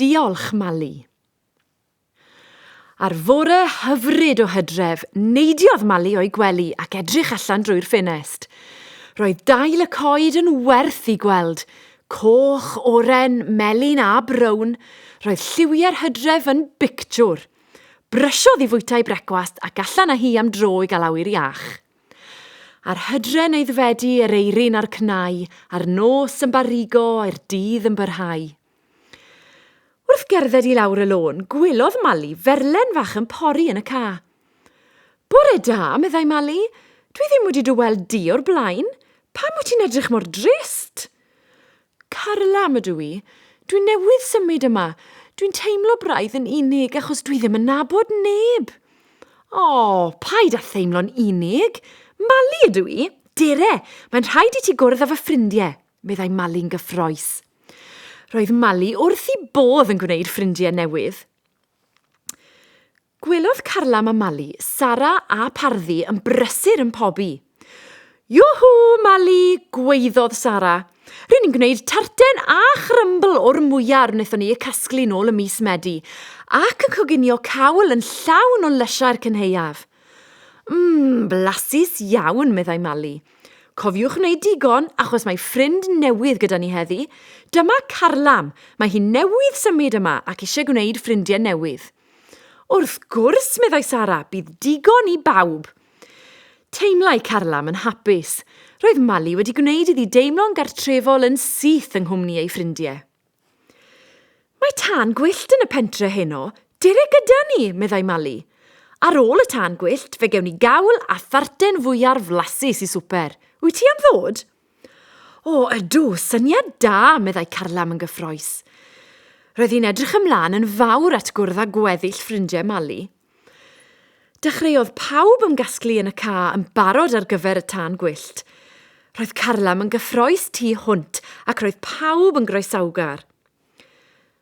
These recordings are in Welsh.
Diolch, Mali. Ar fore hyfryd o hydref, neidiodd Mali o'i gwely ac edrych allan drwy'r ffenest. Roedd dail y coed yn werth i gweld. Coch, oren, melyn a brown, roedd lliwiau'r hydref yn bictiwr. Brysiodd i fwyta'i brecwast ac allan â hi am dro i gael awyr iach. A'r hydre'n aeddfedu yr eirin a'r cnau, a'r nos yn barigo a'r dydd yn byrhau. Wrth gerdded i lawr y lôn, gwelodd Mali ferlen fach yn pori yn y ca. Bore da, meddai Mali. Dwi ddim wedi dy weld di o'r blaen. Pam wyt ti'n edrych mor drist? Carlam ydw i. Dwi newydd symud yma. Dwi'n teimlo braidd yn unig achos dwi ddim yn nabod neb. O, paid â theimlo'n unig. Mali ydw i. Dere, mae'n rhaid i ti gwrdd â fy ffrindiau, meddai Mali'n gyffrous. Roedd Mali wrth i bodd yn gwneud ffrindiau newydd. Gwelodd Carlam a Mali, Sara a Parddu yn brysur yn pobi. Iwhw, Mali! gwaeddodd Sara. Rŷn ni'n gwneud tarten a chrymbl o'r mwyar wnaethon ni eu casglu nôl ym mis Medi, ac yn coginio cawl yn llawn o lysiau'r cynhaeaf. Mmm, blasus iawn, meddai Mali. Cofiwch wneud digon, achos mae ffrind newydd gyda ni heddi. Dyma Carlam, mae hi newydd symud yma ac eisiau gwneud ffrindiau newydd. Wrth gwrs, meddai Sara, bydd digon i bawb. Teimlai Carlam yn hapus. Roedd Mali wedi gwneud iddi deimlo'n gartrefol yn syth yng nghwmni ei ffrindiau. Mae tân gwyllt yn y pentre heno, dere gyda ni, meddai Mali. Ar ôl y tân gwyllt, fe gewn ni gawl a tharten fwyar flasus i swper. Wyt ti am ddod? O, ydw, syniad da, meddai Carlam yn gyffrous. Roedd hi'n edrych ymlaen yn fawr at gwrdd â gweddill ffrindiau Mali. Dechreuodd pawb ymgasglu yn y ca yn barod ar gyfer y tân gwyllt. Roedd Carlam yn gyffrous tu hwnt ac roedd pawb yn groesawgar.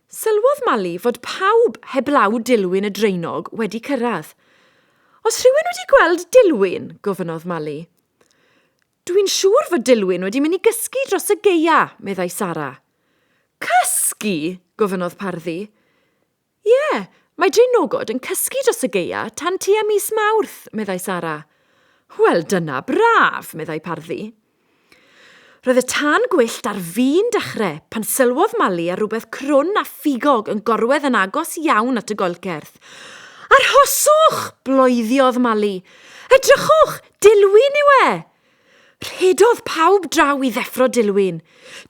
Sylwodd Mali fod pawb heblaw Dilwyn y draenog wedi cyrraedd. Oes rhywun wedi gweld Dilwyn? gofynnodd Mali. Dwi'n siŵr fod Dilwyn wedi mynd i gysgu dros y gaea, meddai Sara. Cysgu? gofynnodd Parddu. Ie, mae draenogod yn cysgu dros y gaea tan tua mis Mawrth, meddai Sara. Wel, dyna braf, meddai Parddu. Roedd y tân gwyllt ar fin dechrau pan sylwodd Mali ar rywbeth crwn a phigog yn gorwedd yn agos iawn at y goelcerth. Arhoswch! bloeddiodd Mali. Edrychwch! Dilwyn yw e! Rhedodd pawb draw i ddeffro Dilwyn.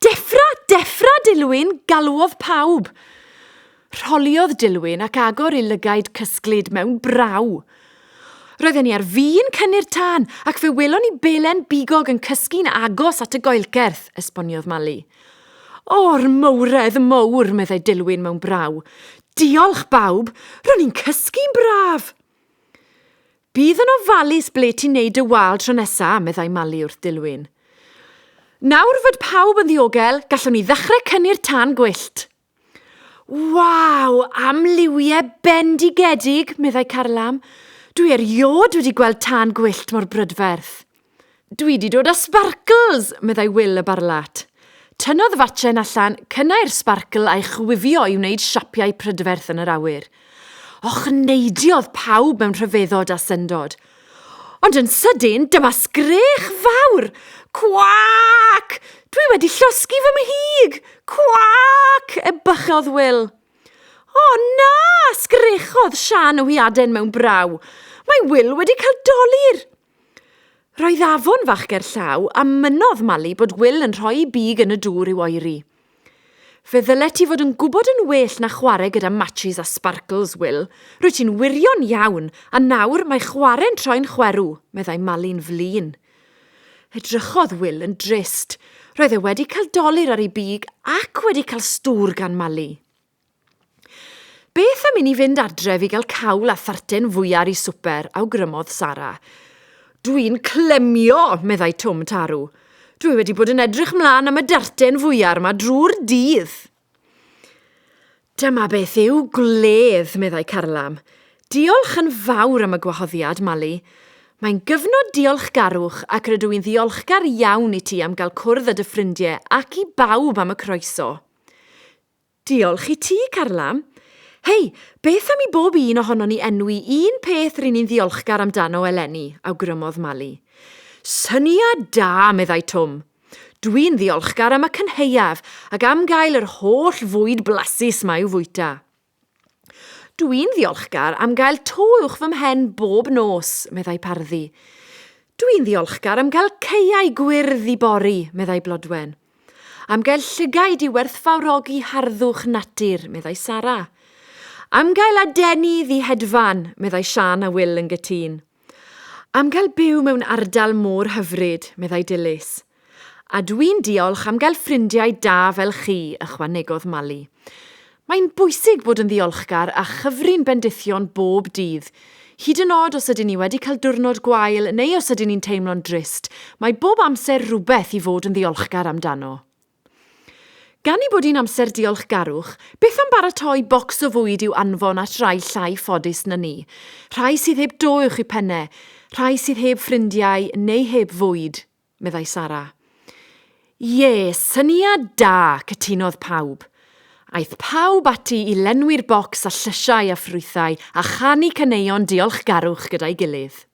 Deffra! Deffra, Dilwyn! galwodd pawb. Rholiodd Dilwyn ac agor ei lygaid cysglyd mewn braw. Roedden ni ar fin cynnu'r tân ac fe welon ni belen bigog yn cysgu'n agos at y goelcerth, esboniodd Mali. O'r mowredd mowr, meddai Dilwyn mewn braw. Diolch, bawb! Ro'n i'n cysgu'n braf! Bydd yn ofalus ble ti'n neud dy wal tro nesa, meddai Mali wrth Dilwyn. Nawr fod pawb yn ddiogel, gallwn ni ddechrau cynnu'r tân gwyllt. Waw, am liwiau bendigedig, meddai Carlam. Dwi erioed wedi gweld tân gwyllt mor brydferth. Dwi 'di dod â sparkles, meddai Wil y Barlat. Tynnodd y fatchen allan, cynnau'r sparkle a'i chwifio i wneud siapiau prydferth yn yr awyr. Ochneidiodd pawb mewn rhyfeddod a syndod. Ond yn sydyn, dyma sgrech fawr! Cwac! Dwi wedi llosgi fy mhig! Cwac! ebychodd Wil. O na! sgrechodd Siân y hwyaden mewn braw. Mae Wil wedi cael dolur! Roedd afon fach gerllaw a mynnodd Mali bod Wil yn rhoi ei big yn y dŵr i'w oeri. Fe ddylet ti fod yn gwybod yn well na chwarae gyda matches a sparkles, Wil. Rwyt ti'n wirion iawn, a nawr mae chwarae'n troi'n chwerw, meddai Mali'n flin. Edrychodd Wil yn drist. Roedd e wedi cael dolur ar ei big ac wedi cael stŵr gan Mali. Beth am i ni fynd adref i gael cawl a tharten fwyar i swper, awgrymodd Sara. Dwi'n clemio, meddai Twm Tarw. Dwi wedi bod yn edrych mlaen am y darten fwyar ma drwy'r dydd. Dyma beth yw gwledd, meddai Carlam. Diolch yn fawr am y gwahoddiad, Mali. Mae'n gyfnod diolchgarwch ac rydw i'n ddiolchgar iawn i ti am gael cwrdd â dy ffrindiau ac i bawb am y croeso. Diolch i ti, Carla. Hei, beth am i bob un ohonon ni enwi un peth ry'n ni'n ddiolchgar amdano eleni, awgrymodd Mali. Syniad da, meddai Twm. Dwi'n ddiolchgar am y cynhaeaf ac am gael yr holl fwyd blasus 'ma i'w fwyta. Dwi'n ddiolchgar am gael to uwch fy mhen bob nos, meddai Parddu. Dwi'n ddiolchgar am gael caeau gwyrdd i bori, meddai Blodwen. Am gael llygaid i werthfawrogi harddwch natur, meddai Sara. Am gael adenydd i hedfan, meddai Siân a Wil yn gytûn. Am gael byw mewn ardal mor hyfryd, meddai Dilys. A dwi'n diolch am gael ffrindiau da fel chi, ychwanegodd Mali. Mae'n bwysig bod yn ddiolchgar a chyfri'n bendithion bob dydd. Hyd yn oed os ydyn ni wedi cael diwrnod gwael neu os ydyn ni'n teimlo'n drist, mae bob amser rhywbeth i fod yn ddiolchgar amdano. Gan ei bod hi'n amser diolchgarwch, beth am baratoi bocs o fwyd i'w anfon at rai llai ffodus na ni? Rhai sydd heb do uwch eu pennau, rhai sydd heb ffrindiau neu heb fwyd, meddai Sara. Ie, syniad da, cytunodd pawb. Aeth pawb ati i lenwi'r bocs â llysiau a ffrwythau a chanu caneuon diolchgarwch gyda'i gilydd.